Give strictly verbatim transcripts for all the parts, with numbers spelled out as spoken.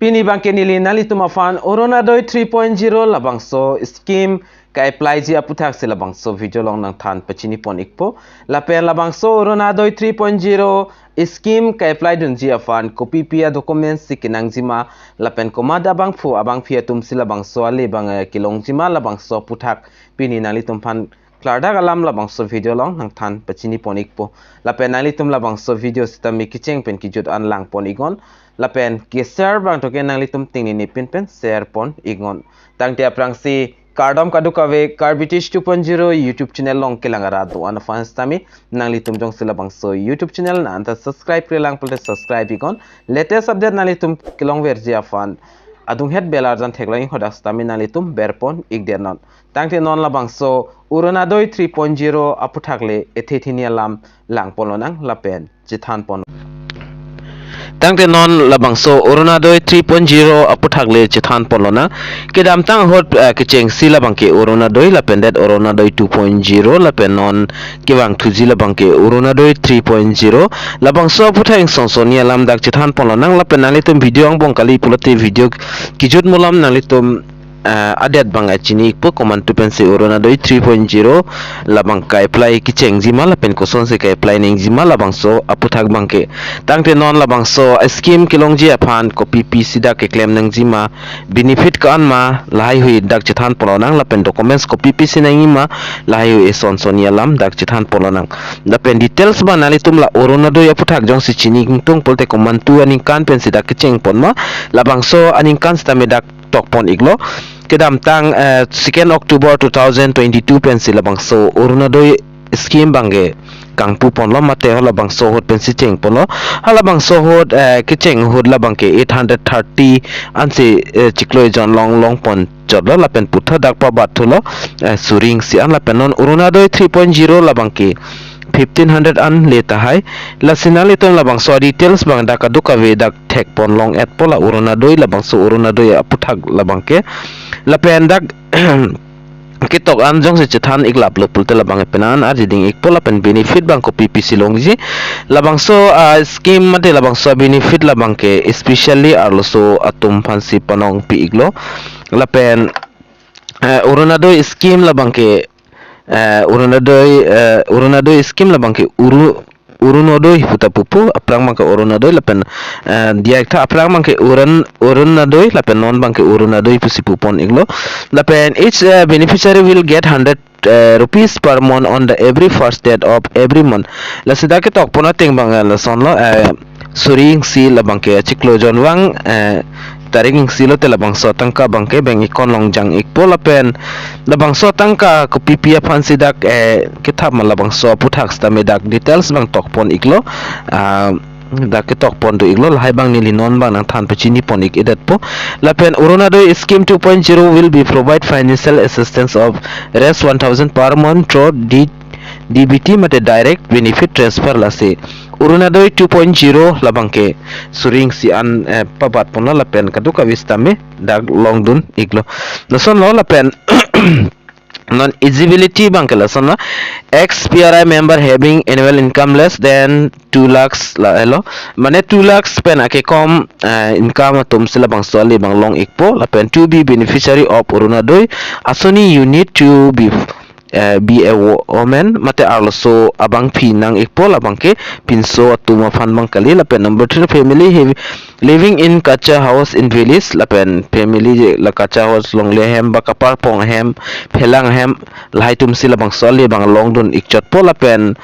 Pini abangke neli nanglitum aphan Orunodoi three point zero labangso scheme ka-apply ji aputhaksi labangso video along nangthan pachini pon ikpo. Lapen labangso Orunodoi three point zero scheme ka-apply dunji aphan kopipi a-documents si kenangjima, lapen komat abangphu abangphi atumsi labangso ale abang, eh, kelongjima, labangso aputhak pini nanglitum aphan klardak alam labangso video along nangthan pachini pon ikpo. Lapen nanglitum labangso video sitame kecheng pen kejut an lang pon iknon. Lapen ke-share abang toke nanglitum tingnini pin pen share pon iknon. Tangte aphrangsi kardom kadokave, Karbi Teach two point zero YouTube channel along kelang arat do-an aphan sitame nanglitum jongsi labangso YouTube channel nang-anta subscribe-re lang pulote subscribe iknon. Latest update nanglitum kelongverji aphan adunghet bell arjan theklang ik hadak sitame nanglitum ber pon ikdet non. Tangte non labangso Orunodoi three point zero aputhak le ethe thini alam lang ponlonang lapen chethan pon. Tangte non labangso Orunodoi three point zero aputhak le chethan ponlonang. Kedamtang ahut, eh, kechengsi labangke Orunodoi lapen det Orunodoi two point zero lapen non kevangthuji labangke Orunodoi three point zero. Labangso aputhak ingson sonni alam dak chethan ponlonang lapen nanglitum video angbong kali pulote video kejut mulam nanglitum, eh, adet abang chini ikpo, komantu pensi Orunodoi three point zero labang ka-apply kechengjima lapen kosonsi ka-apply nangjima labangso aputhak abangke. Tangte non labangso scheme kelongji aphan kopipisi dak keklem nangjima, benefit ko-an ma lahai hui dak chethan ponlonang lapen documents kopipisi nangjima lahai hui eson sonni alam dak chethan ponlonang. Lapen details abang nanglitum la Orunodoi aputhak jongsi chini ingtung pulote komantu aningkan pensi dak kecheng pon ma, labangso aningkan sitame dak tok pon iklo. Kedamtang, eh, second October two thousand twenty-two pensi labangso Orunodoi scheme abangke kangpu ponlo mate halabangso ahut pensi cheng ponlo. Halabangso ahut, eh, kecheng ahut labangke eight hundred thirty ansi, eh, chiklo ejon along long pon chotlo lapen puthot dak pabat thulo, eh, suri isi an lapen non Orunodoi three point zero labangke fifteen hundred an le tahai. Lasi nanglitum labangso details abang dak kadokave dak thek pon long-etpo la Orunodoi labangso Orunodoi aputhak labangke. Lapen dak ketok an jongsi chethan iklaplo pulote labang penan arjiding ikpo lapen benefit abang kopipisi longji. Labangso, ah, scheme mate labangso benefit labangke especially arloso atum aphansi panongpi iklo. Lapen, eh, Orunodoi scheme labangke, eh, Orunodoi, eh, Orunodoi scheme labangke Oru-, Orunodoi puta pupo, aphrang abangke Orunodoi lapen, eh, diak tha aphrang abangke Orun-, Orunodoi lapen non abangke Orunodoi pusi pupon iklo. Lapen each, eh, beneficiary will get hundred, eh, rupees per month on the every first date of every month. Lasi dak ketok pon ateng abang, eh, lasonlo, eh, suri isi labangke chiklo jonvang, eh, tarik isi lote labangso atangka abangke bank account along jang ikpo lapen labangso atangka kopipi aphansi dak, eh, kethap ma labangso aputhak sitame dak details abang tok pon iklo, ah, dak ketok pon do iklo, lahai abang neli non abang nangthan pachini pon ik-edetpo. Lapen Orunodoi scheme two point zero will be provide financial assistance of rupees one thousand per month through D-, D B T mate direct benefit transfer lasi Orunodoi two point zero labangke suri isi an, eh, pabat ponlo lapen kadokave sitame dak longdun iklo. Lasonlo lapen non eligibility abangke lasonlo, ex P R I member having annual income less than two lakhs lahelo. Mane two lakhs pen akekom, eh, income atumsi labangso ale abang long ikpo lapen to be beneficiary of Orunodoi Asoni unit to be, eh, be a wo-, woman mate arloso abangpi nang ikpo labangke pinso atum aphan abang kali. Lapen number three, family heavy living in kacha house in village lapen family la kacha house longle ahem ba kaparpong ahem, phelang ahem, lahai atumsi labangso ale abang longdun ikchotpo lapen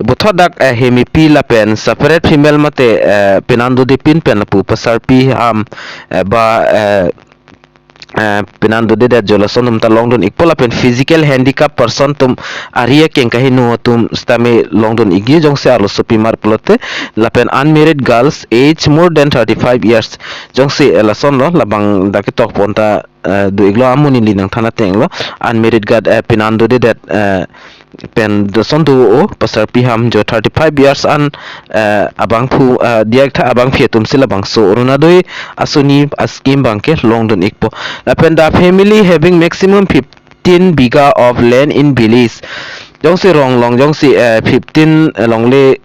puthot dak, eh, hemipi lapen separate female mate, eh, penan dodepin pen lapu pasarpi ham, eh, ba, eh, eh, penan dodedet jo lason atum ta longdun ikpo lapen physical handicap person atum ari akeng kaheno atum sitame longdun ikji jongsi arlosopimar pulote lapen unmarried girls age more than thirty-five years jongsi, eh, lasonlo labang dak ketok pon ta, eh, do iklo amonit neli nangthan atenglo unmarried girl, eh, penan dodedet, eh, pen lason do-o pasarpi ham jo thirty-five years an, eh, abangphu, eh, diak tha abangpi atumsi labangso Orunodoi Asoni ascheme abangke longdun ikpo. Lapen the family having maximum fifteen bigha of land in village. Jongsi rong along jongsi, eh, fifteen, eh, longle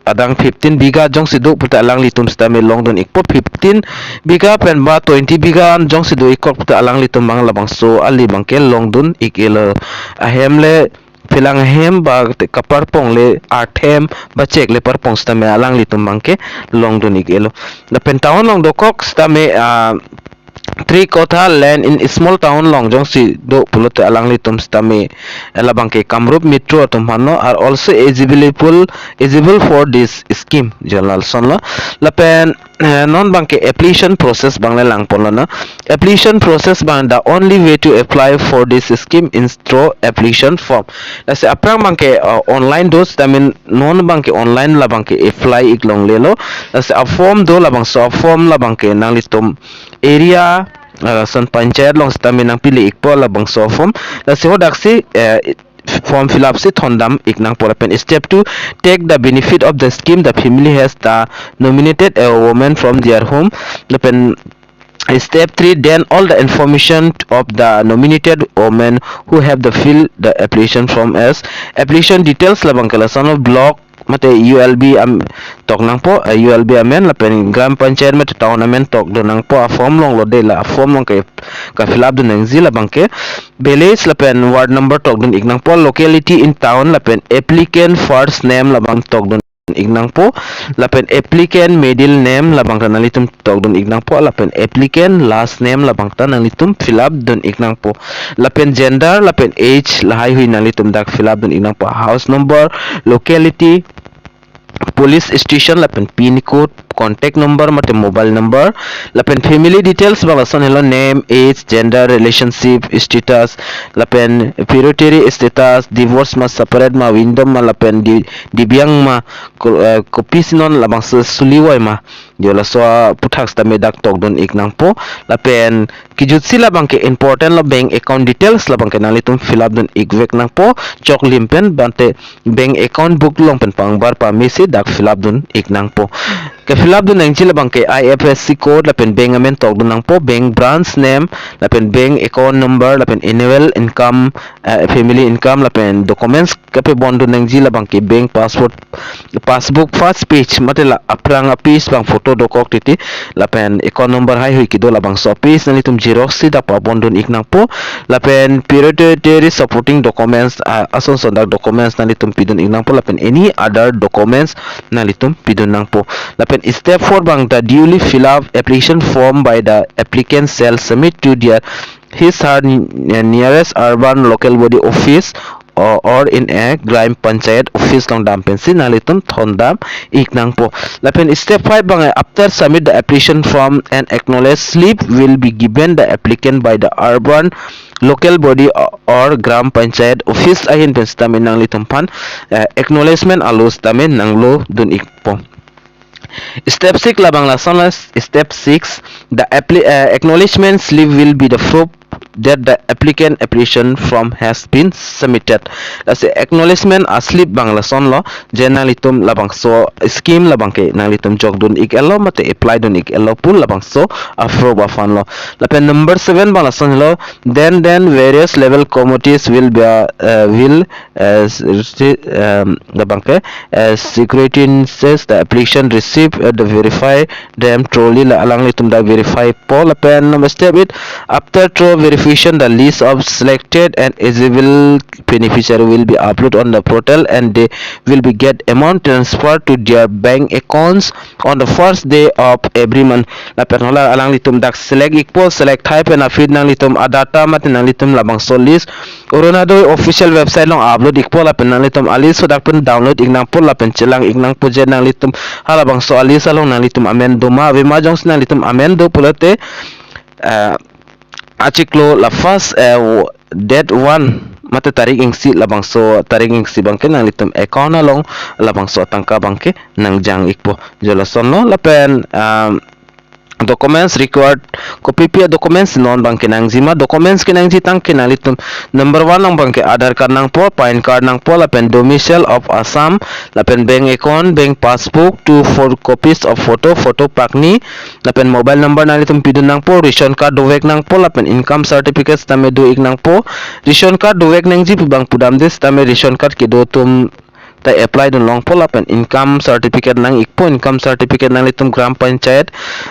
adang fifteen bigha jongsi do puta alanglitum sitame longdun ikpo, fifteen bigha pen ba twenty bigha jongsi do ikkok puta alanglitum bang labangso ali bangke longdun ik-elo. Ahem le phelang ahem ba te kaparpong le arthem ba chek le parpong sitame alanglitum bangke longdun ik-elo. Lapen town along dokok sitame, ah, three kotha land in small town along jongsi do pulote alanglitum sitame, eh, labangke Kamrup Metro atum aphanlo are also eligible, eligible for this scheme, jo lasonlo. Lapen, eh, non bangke application process bang le langponlo na. Application process bang, the only way to apply for this scheme is through application form. Lasi aphrang bangke, uh, online do sitame non bangke online labangke apply ik longlelo. Lasi a form do labangso a form labangke nanglitum area, uh, lason panchayat along sitame nangpile ikpo labangso a form. Lasi hadaksi, eh, form fill up si thondam ik nangpo. Lapen step two, take the benefit of the scheme, the family has the nominated a woman from their home. Lapen step three, then all the information of the nominated women who have the fill the application form as application details labangke lason block mate U L B am tok nangpo, eh, U L B amen lapen Gram Panchayat mate town amen tokdun nangpo, a form along lo de la, a form along ke ka fill up dun nangji labangke village lapen ward number tokdun ik nangpo, locality in town lapen applicant first name labang tokdun ik nangpo, lapen applicant middle name labang ta nanglitum tokdun ik nangpo, lapen applicant last name labang ta nanglitum fill up dun ik nangpo, lapen gender lapen age lahaihui nanglitum dak fill up dun ik nangpo, house number, locality, police station lapen pin code, contact number mate mobile number, lapen family details bang lason helo, name, age, gender, relationship status, lapen parental status, divorce ma, separate ma, widow ma, lapen di, divyang ma, ko-, eh, kopisi non labangso suliwai ma, jo laso aputhak sitame dak tokdun ik nangpo. Lapen kejutsi labangke important lo, bank account details labangke nanglitum fill up dun ikvek nangpo, choklim pen bante bank account book along pen pangbar pamesi dak fill up dun ik nangpo. Ke fill up dun nangji labangke I F S C code lapen bank amen tokdun nangpo, bank branch name lapen bank account number lapen annual income, eh, family income lapen documents kepabondun nangji labangke bank passport, passbook first page mate la aphrang a page bang photo dokok titi, lapen account number haihui kedo labangso a page nanglitum xerox si dak pabondun ik nangpo, lapen parental supporting documents, ah, ason son dak documents nanglitum pidun ik nangpo, lapen any other documents nanglitum pidun nangpo. Lapen step four bang, the duly fill up application form by the applicant shall submit to their his her n-, nearest urban local body office or, or in a Gram Panchayat office along dam pensi nanglitum thondam ik nangpo. Lapen step five bang, after submit the application form, an acknowledged slip will be given the applicant by the urban local body or, or Gram Panchayat office ahin pen sitame nanglitum aphan, eh, acknowledgement alo sitame nanglo dun ikpo. Step six labang lason la, step six, the appli-, uh, acknowledgement slip will be the proof that the applicant application form has been submitted. Lasi acknowledgement a slip bang lasonlo, je nanglitum labangso scheme labangke nanglitum jokdun ik-elo mate apply dun ik-elo pu labangso a proof aphanlo. Lapen number seven bang lasonlo, then, then various level committees will be, uh, will, uh, s-, s-, um, labangke, uh, scrutinize the application receive, uh, the verify them thoroughly, la alanglitum dak verify po. Lapen number step eight, after thorough verification, the list of selected and eligible beneficiary will be upload on the portal and they will be get amount transfer to their bank accounts on the first day of every month. Lapen hala alanglitum dak select ikpo, select thai pen aphi nanglitum a data mate nanglitum labangso list, Orunodoi official website along upload ikpo, lapen nanglitum a list hadak pen download ik nangpo lapen chelang ik nangpo je nanglitum halabangso a list along nanglitum amen doma, avema jongsi nanglitum amen do pulote, eh, achiklo la first, eh, wo-, date one mate tarik isi, labangso tarik isi bangke nanglitum account along labangso tangka bangke nangjang ikpo. Jo lasonlo. Lapen, um, documents required, kopipi a documents non bangke nangjima, documents kenangji tangke nanglitum number one along bangke Aadhaar card nangpo, PAN card nangpo, lapen domicile of Assam, lapen bank account, bank passbook, two photocopies of photo, photo pakni, lapen mobile number nanglitum pidun nangpo, ration card dovek nangpo, lapen income certificate sitame do ik nangpo. Ration card dovek nangji pu bang pudamde sitame ration card kedo atum ta apply dun longpo lapen income certificate nang ikpo. Income certificate nanglitum gram panchayat,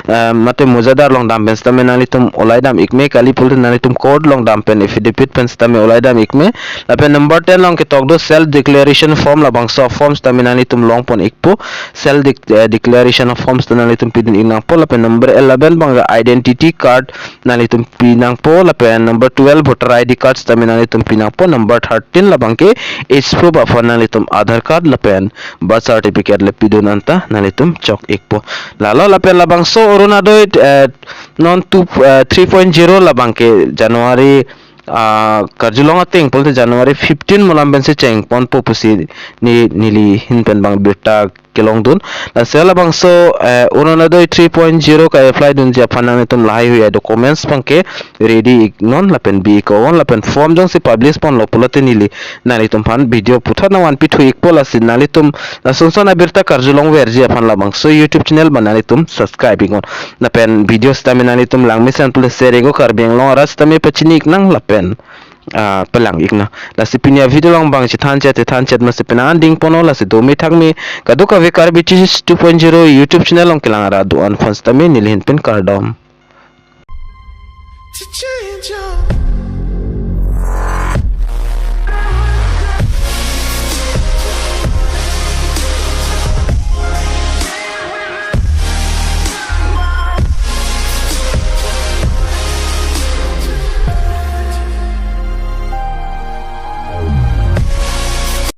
eh, mate mojadar along dam pen sitame nanglitum olai dam ikme, kali pulote nanglitum court along dam pen affidavit pen sitame olai dam ikme. Lapen number ten along ketok do self declaration form, labangso form sitame nanglitum longpon ikpo. Self dec- eh, declaration of form sitame nanglitum pidun ik nangpo. Lapen number eleven abang identity card nanglitum pinangpo, lapen number twelve voter I D card sitame nanglitum pinangpo, number thirteen labang ke age proof aphan nanglitum Aadhaar card lapen birth certificate le pidun anta nanglitum chok ikpo. Lalo lapen labangso Orunodoi, eh, non two, eh, three point zero labang ke January, ah, karjulong ateng pulote January fifteen mulam pensi chengponpo pusi ne neli ahin pen abang birta kelongdun. Lasi labangso, eh, Orunodoi three point zero ka-apply dunji aphan nanglitum lahai hui a-documents abang ke ready iknon lapen bi iknon lapen form jongsi publish ponlo pulote neli nanglitum aphan video puthot nangvanpi thu ikpo. Lasi nanglitum lason son abirta karjulong verji aphan labangso YouTube channel abang nanglitum subscribe iknon. Lapen video sitame nanglitum langmesen pulote share iknon, Karbi Anglong arat sitame pachini iknang lapen, ah, pelang iknang. Lasi pini a-video along abang chethan chet, chethan chet masi penang an dingponlo. Lasi dome thakme kadokave Karbi Teaches two point zero YouTube channel along kelang arat do-an aphan sitame neli ahin pen kardom. To change your